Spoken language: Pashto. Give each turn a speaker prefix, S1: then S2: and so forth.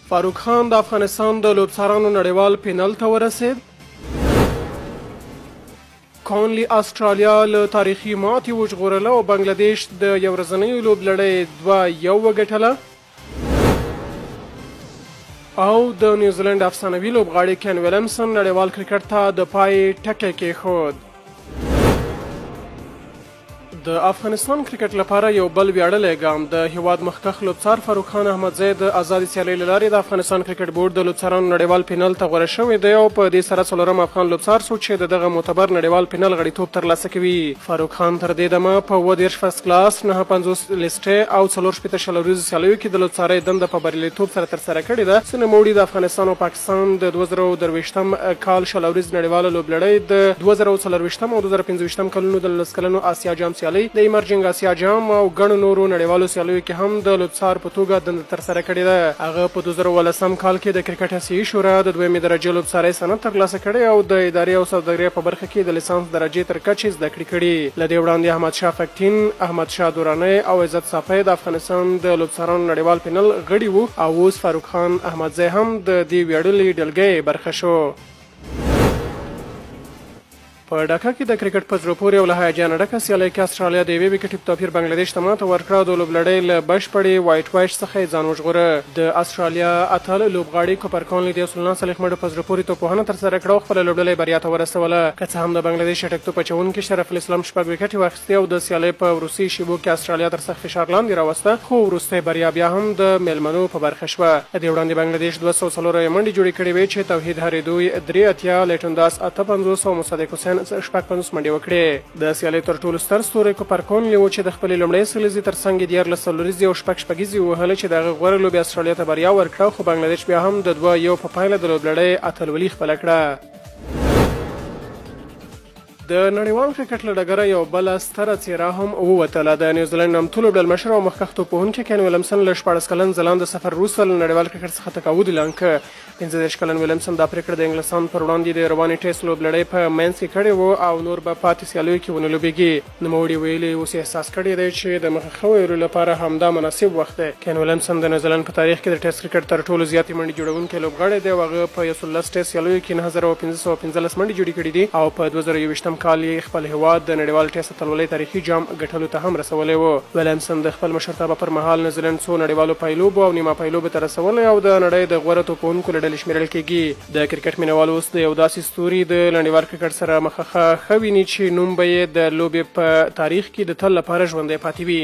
S1: فاروق خان د افغانستان د لوبڅارانو نړیوال پینل ته ورسید. کانلي اسټرالیا له تاریخي ماتې وژغورله او بنګلادیش د یو ورځنیو لوبلړۍ 2-1 وګټله. او د نیوزیلنډ افسانوي لوبغاړي کین ویلمسن نړیوال کرکټ ته د پای ټکی کېښود. د افغانستان کرکټ لپاره یو بل ویاړلی ګام، د هیواد مخکښ لوبڅار فاروق خان احمدزی د ازادې سیالۍ له لارې د افغانستان کرکټ بورډ د لوبڅارانو نړیوال پینل ته غوره شوی دی او په دې سره څلورم افغان لوبڅار سو چې د دغه معتبر نړیوال پینل غړیتوب ترلاسه کوي. فاروق خان تر دې دمه په 37 فرست کلاس، 59 لیست او 64 20 اوریزو سیالیو کې د لوبڅارۍ دنده په بریالیتوب سره ترسره کړې ده چې نوموړي د افغانستان او پاکستان د 2023 کال 20 اوریز نړیواله لوبلړۍ، د 2024 او 2025 کلونو د 10 کلنو اسیا جام سیالۍ، د ایمرجنګ اسیا جام او ګڼو نورو نړیوالو سیالیو کې هم د لوبڅار په توګه دنده ترسره کړې ده. هغه په 2017 کال کې د کرکټ اسیايي شورا د دویمې درجې لوبڅارۍ سند ترلاسه کړی او د ادارې او سوداګرۍ په برخه کې د لیسانس درجې تر کچې زده کړې کړي. له دې وړاندې احمد شاه فکتین، احمد شاه درانی او عزت ساپی د افغانستان د لوبڅارانو نړیوال پینل غړي وو او اوس فاروق خان احمدزی هم د دې ویاړلي ډلګۍ برخه شو. په ډاکا کې د کرکټ په زړه پورې او له هیجانه ډکه سیالۍ کې اسټرالیا د یوې ویکټې په توپیر بنګلادیش ته ماته ورکړه او د لوبلړۍ له بشپړې وایټ واش څخه یې ځان وژغوره. د اسټرالیا اتل لوبغاړي کوپر کانلي د 149 منډو په زړه پورې توپوهنه ترسره کړه او خپله لوبډله یې بریا ته ورسوله. که څه هم د بنګلادیش چټک توپ اچوونکي شرف الاسلام شپږ ویکټې واخیستې او د سیالۍ په وروستیو شیبو کې اسټرالیا تر سخت فشار لاندې راوسته، خو وروستۍ بریا بیا هم د مېلمنو په برخه شوه. له دې وړاندې بنګلادیش 274 منډې جوړې کړې وې چې توحید هریدوی 83، لیټون داس 58 او مصدق حسین 56 منډې وکړې. د سیالۍ تر ټولو ستر ستوری کوپر کونلي و چې د خپلې لومړۍ سلیزې تر څنګ یې 13 څلوریزې او شپږ شپږیزې ووهلې چې د هغه غوره لوبې اسټرالیا ته بریا ورکړه، خو بنګلادیش بیا هم د 2-1 په پایله د لوبلړۍ اتلولي خپله کړه. د نړیوال کرکټ له ډګره یو بله ستره څېره هم ووتله. د نیوزیلنډ نامتو لوبډلمشر او مخکښ توپوهونکي کین ویلمسن له 16 کلن ځلاند سفر وروسته له نړیوال کرکټ څخه تقاعد اعلان کړ. 35 کلن ویلمسن دا پرېکړه د انګلستان پر وړاندې د روانې ټېسټ لوبلړۍ په منځ کې کړې و او نور به پاتې سیالیو کې ونه لوبېږي. نوموړي ویلي، اوس یې احساس کړی دی چې د مخه ښه ویلو لپاره همدا مناسب وخت دی. کین ویلمسن د نیوزیلنډ په تاریخ کې د ټېسټ کرکټ تر ټولو زیاتې منډې جوړونکی لوبغاړی دی او هغه په 110 ټېسټ سیالیو کې 9515 منډې جوړې کړې دي او په 2021 کال یې خپل هېواد د نړیوال ټېسټ اتلولۍ تاریخي جام ګټلو ته هم رسولی و. ویلمسن د خپل مشرتابه پر مهال نیوزیلنډ څو نړیوالو پایلوبو او نیمه پایلوبو ته رسولی او د نړۍ د غوره توپوهونکو له ډلې شمېرل کېږي. د کرکټ مینوال اوس د یو داسې ستوري د لنډیوال کرکټ سره مخه ښه ویني چې نوم به یې د لوبې په تاریخ کې د تل لپاره ژوندی پاتې وي.